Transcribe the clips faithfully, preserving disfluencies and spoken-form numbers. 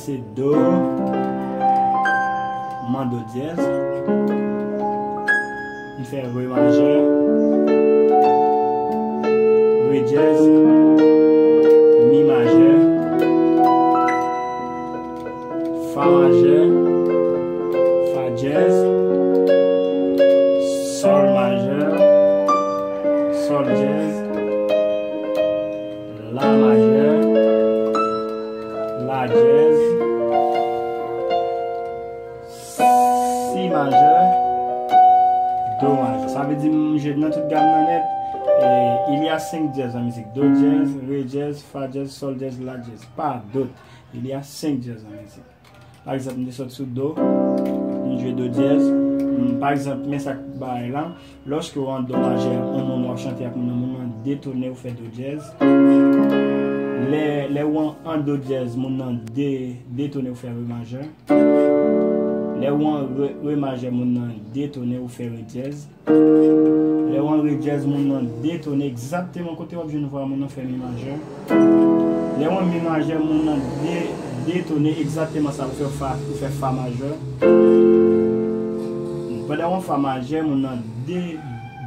Se do, m an do dyèz. M fè re majè, re dyèz, mi majè, fa majè, fa dyèz, sòl majè, sòl dyèz, la majè, la dyèz, si majè, do majè. Sa vle di m jwe nan tout gam nan nèt. E, il y a cinq dièses en musique. Do dyèz, re dyèz, fa dyèz, sòl dyèz, la dyèz. Pas d'autres. Il y a cinq dièses en musique. Pa egzanp, m te sot sou do, m jwe do dyèz. M, pa egzanp, men sa k bay la. Lòske w an do majè, yon moun w ap chante ak moun nan, moun nan detone, ou fè do dyèz. Lè, lè w an, an do dyèz, moun nan de, detone, ou fè re majè. Lè w an re, re majè, moun nan detone, ou fè re dyèz. Lè w an re dyèz, moun nan detone egzakteman kote w ap jwenn vwa moun nan fè mi majè. Lè w an mi majè, moun nan de, detone egzakteman sa ou fè fa, ou fè fa majè. Pandan w an fa majè, moun nan de,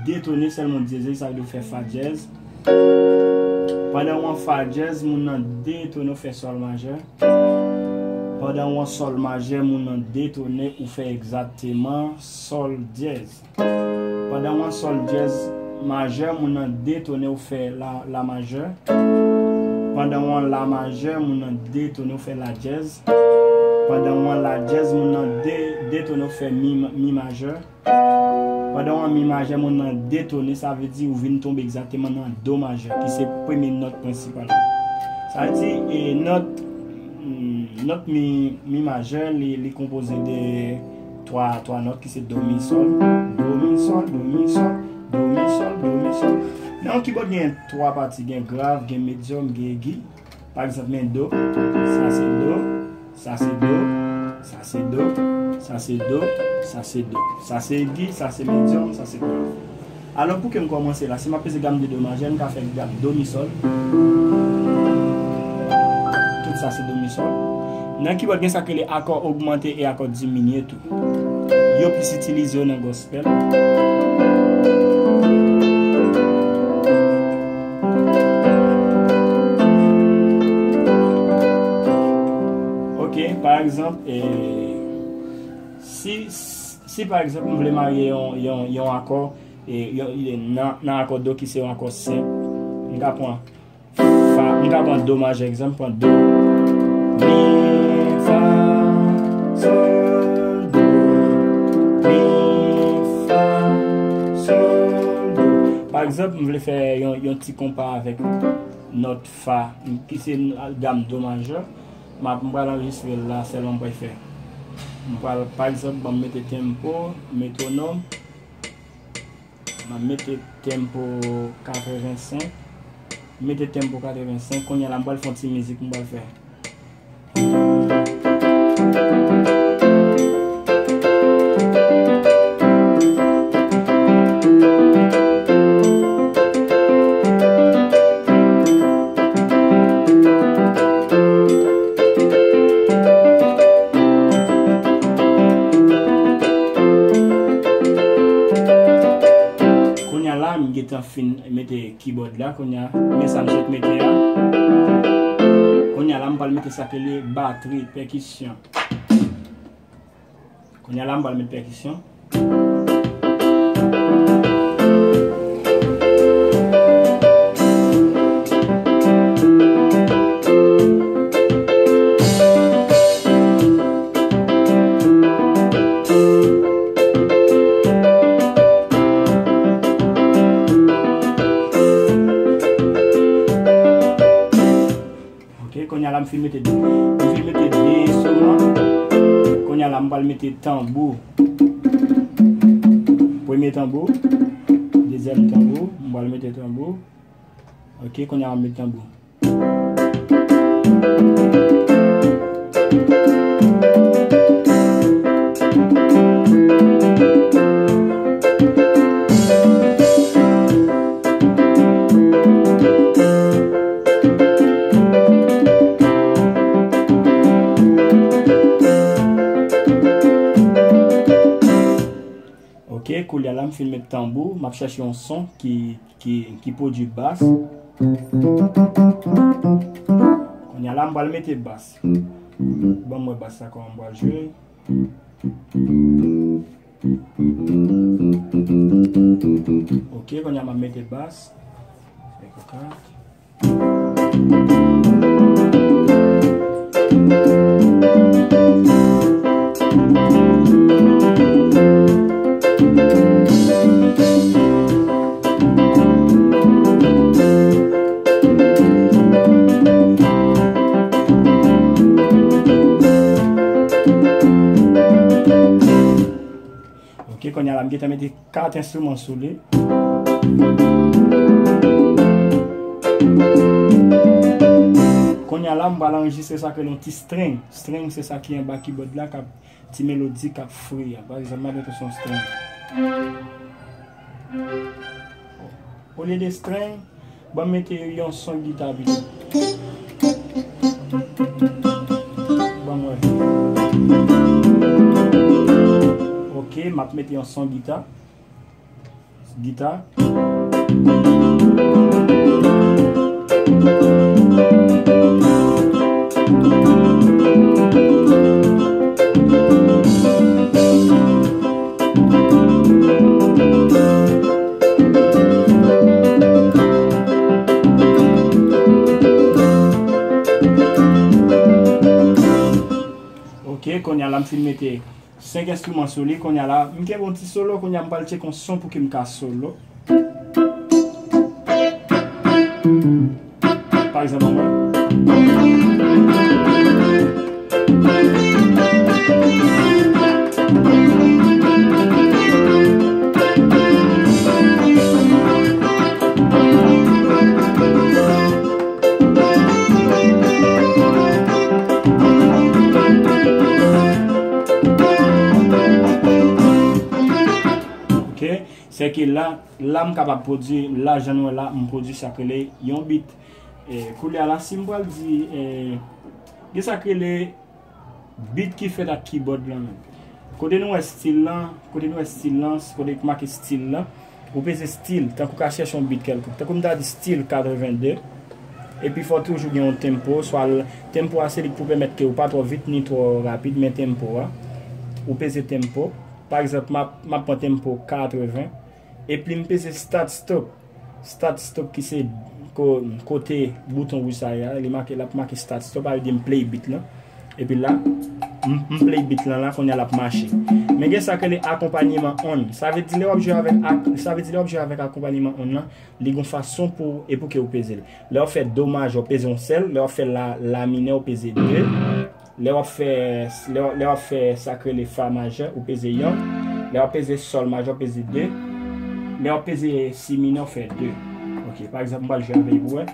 detone sèlman dyèz, sa vle di ou fè fa dyèz. Pandan w an fa dyèz, moun nan detone ou fè sòl majè. Pandan w an sòl majè, moun nan detone ou fè egzakteman sòl dyèz. Pandan w an sòl dyèz majè, moun nan detone ou fè la, la majè. Pandan w an la majè, moun nan detone ou fè la dyèz. Pandan w an la dyèz, moun nan de, detone ou fè mi, mi majè. Pandan w an mi majè, moun nan detone, sa vle di ou vin tonbe egzakteman nan do majè, ki se premye nòt prensipal. Sa vle di, e, nòt, mm, nòt mi, mi majè, li, li konpoze de twa, twa nòt ki se do, mi, sòl, do, mi, sòl, do, mi, sòl, do, mi, sòl, do, mi, sòl. Nan yon kibòd gen twa pati, gen grav, gen medyòm, gen egi. Pa egzanp, men do, sa se do, sa se do, sa se do, sa se do, sa se do, sa se egi, sa se medyòm, sa se grav. Alò, pou ke m kòmanse la, si m ap peze gam de do majè, m ka fè gam do mi sòl. Tout sa se do mi sòl. Nan kibòd gen sa k rele akò ogmante e akò diminye tou. Yo plis itilize yo nan gospel. Ok, pa egzanp, e, si, si pa egzanp m vle marye yon, yon, yon akò, e, yon, yon, nan, nan akò do ki se yon akò senp, m ka pran fa, m ka pran do majè egzanp, pran do, mi, fa, sòl, do, mi, fa, sòl, do. Pa egzanp, m vle fè yon, yon ti konpa avèk nòt fa, ki se gam do majè. M ap, m pral anrejistre l la, sèlman m pral fè. M pral, pa egzanp, ban m mete tempo, metwonòm. M ap mete tempo katrevensenk. Mete tempo katrevensenk. Kounye a la, m pral fè yon ti mizik, m pral fè. Kounye a la, m gentan fin mete kibòd la. Kounye a, men sa m sot mete a. Kounye a la, m pral mete sa k rele batri, pèkisyon. Kounye a la, m pral met pèkisyon. Ok, kounye a la m fin mete, m fin mete de enstriman. Kounye a la m pral mete tanbou. Premye tanbou, dezyèm tanbou, m pral mete tanbou. Ok, kounye a m mete tanbou. La, m fin met tanbou, m ap chèche yon son ki, ki, ki pwodui bas. Kounye a la, m pral mete bas. Ban m wè bas la, kòman m pral jwe. Ok, kounye a, m ap mete bas. Ok, kounye a la, m gentan mete kat enstriman sou li. Kounye a la, m pral anrejistre sa k rele yon ti string. String, se sa ki anba kibòd la, k ap ti melodi k ap fri a. Pa egzanp, m ap mete sou yon string. Olye de string, ban m mete yon son gita pito. Ban m wè. Ok, m ap mete yon son gita. Gita. Ok, kounye a la m fin mete senk enstriman sou li. Kounye a la, m kenbe yon ti solo. Kounye a, m pral tcheke yon son pou ke m ka solo. Pa egzanp, anmwey. Ok, se ke la, la m kapab pwodui, la jan nou wè la, m pwodui sa k rele yon beat. E, kounye a la, si m pral di, e, gen sa k rele beat ki fèt ak kibòd lan menm. Kote nou wè stil lan, kote nou wè stil lan, kote k make stil lan, ou peze stil, tankou w ka chèche yon beat kèlkonk. Tankou m ta di stil katreven de, epi fò w toujou gen yon tempo, swa l-, tempo a se li k pou pèmèt ke w pa twò vit ni twò rapid, men tempo a, ou peze tempo. Pa egzanp, m ap, m ap pran tempo katreven, epi m peze start stop. Start stop ki se ko-, kote bouton wouj sa ye a, li make, l ap make start stop, sa vle di m play beat lan. Epi la, m, m play beat lan la, kounye a l ap mache. Men gen sa k rele akonpanyeman on. Sa vle di lè w ap jwe avèk ak-, sa vle di lè w ap jwe avèk akonpanyeman on lan, li gon fason pou, e pou ke w peze l. Lè w ap fè do majè, w peze yon sèl, lè w ap fè la, la minè, w peze de. Lè w ap fè, lè, lè w ap fè sa k rele fa majè, ou peze yon. Lè w ap peze sòl majè, ou peze de. Lè w ap peze si minè, ou fè de. Ok, pa egzanp, m pral jwe avè l pou wè.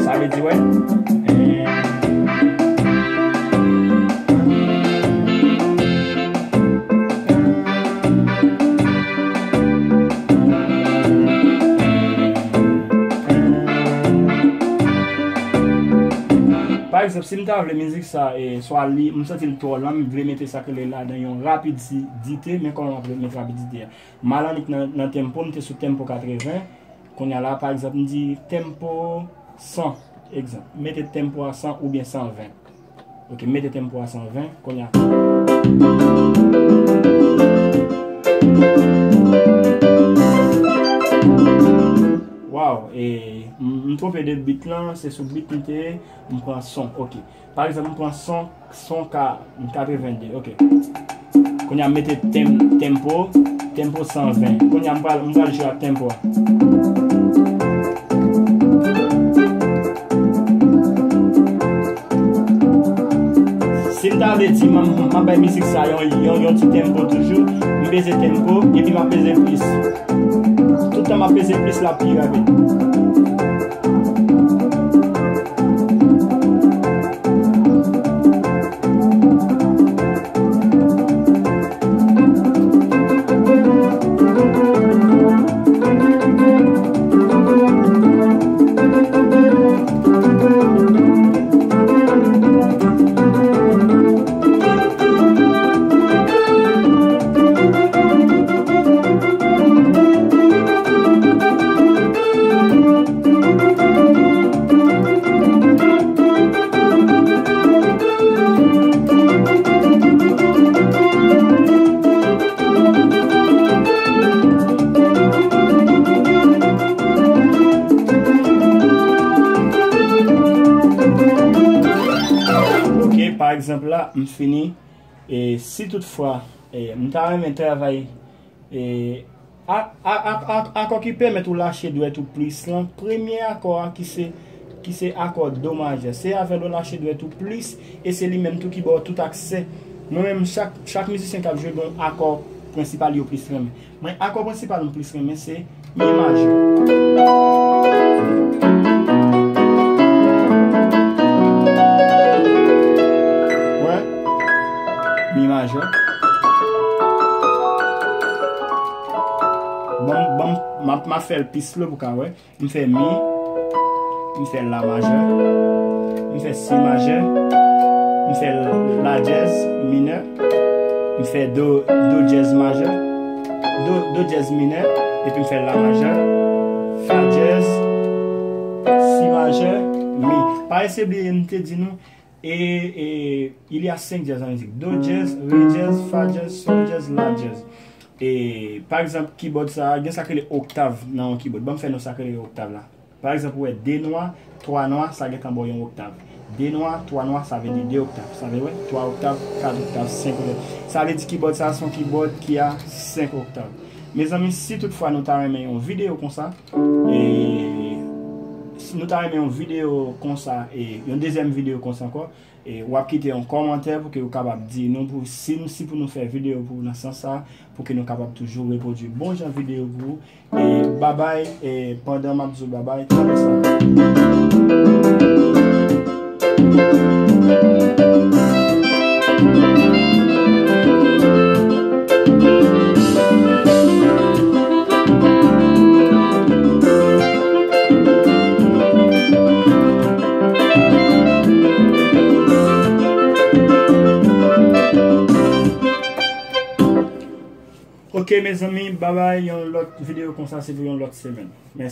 Sa vle di, wè. Pa egzanp, si m ta vle mizik sa, e, swa li, m santi l twò lan, m vle mete sa k rele ladan yon rapidite, men kòman m ap met rapidite a? M al annik nan, nan tempo, m te sou tempo katreven. Kounye a la, pa egzanp, m di tempo san, egzanp. Mete tempo a san oubyen san ven. Ok, mete tempo a san ven, kounye a. Waw, e, m, m twonpe de beat lan, se sou beat m te ye, m pran son, ok. Pa egzanp, m pran son, son ka, katreven de, ok. Kounye a, m mete tem-, tempo, tempo san ven. Kounye a, m pral, m pral jwe ak tempo a. Si m ta vle di, m, m ap bay mizik sa yon, yon, yon ti tempo toujou, m peze tempo, epi m ap peze plis. Tout tan m ap peze plis, l ap pi rapid. egzanp la, m fini. E si toutfwa, e, m ta renmen travay, e, a, a, a, a, akò ki pèmèt ou lache dwèt ou plis lan, premye akò a ki se, ki se akò do majè. Se avè l ou lache dwèt ou plis, e se li menm tou ki ba w tout aksè. Mwen menm, chak, chak mizisyen k ap jwe, gen yon akò prensipal yo plis renmen. Mwen, akò prensipal m plis renmen se mi majè. Wè? Mi majè. Bon, bon, m ap, m ap fè l pi slow pou w ka wè. M fè mi, m fè la majè, m fè si majè, m fè la dyèz minè, m fè do, do dyèz majè, do, do dyèz minè, epi m fè la majè, fa dyèz, si majè, mi. Pa eseye bliye, m te di nou, e, e, il y a cinq dièses en musique. Do dyèz, re dyèz, fa dyèz, sol dyèz, la dyèz. E, pa egzanp, kibòd sa a, gen sa k rele oktav nan yon kibòd. Ban m fè nou sa k rele oktav la. Pa egzanp, ou wè de nwa, twa nwa, sa gentan ba w yon oktav. De nwa, twa nwa, sa vle di de oktav. Sa vle, wè, twa oktav, kat oktav, senk oktav. Sa vle di kibòd sa a se yon kibòd ki a senk oktav. Mezanmi, si toutfwa nou ta renmen yon videyo konsa, e, si nou ta renmen yon videyo konsa, e, yon dezyèm videyo konsa ankò, e, w ap kite yon kòmantè pou ke ou kapab di nou pou, si, si pou nou fè videyo pou nan sans sa, pou ke nou kapab toujou repwodui bon jan videyo pou ou. E, babay, e, pandan m ap di w babay, tande sa. Ok, mezanmi, babay, yon lòt videyo konsa, se pou yon lòt semèn. Mèsi.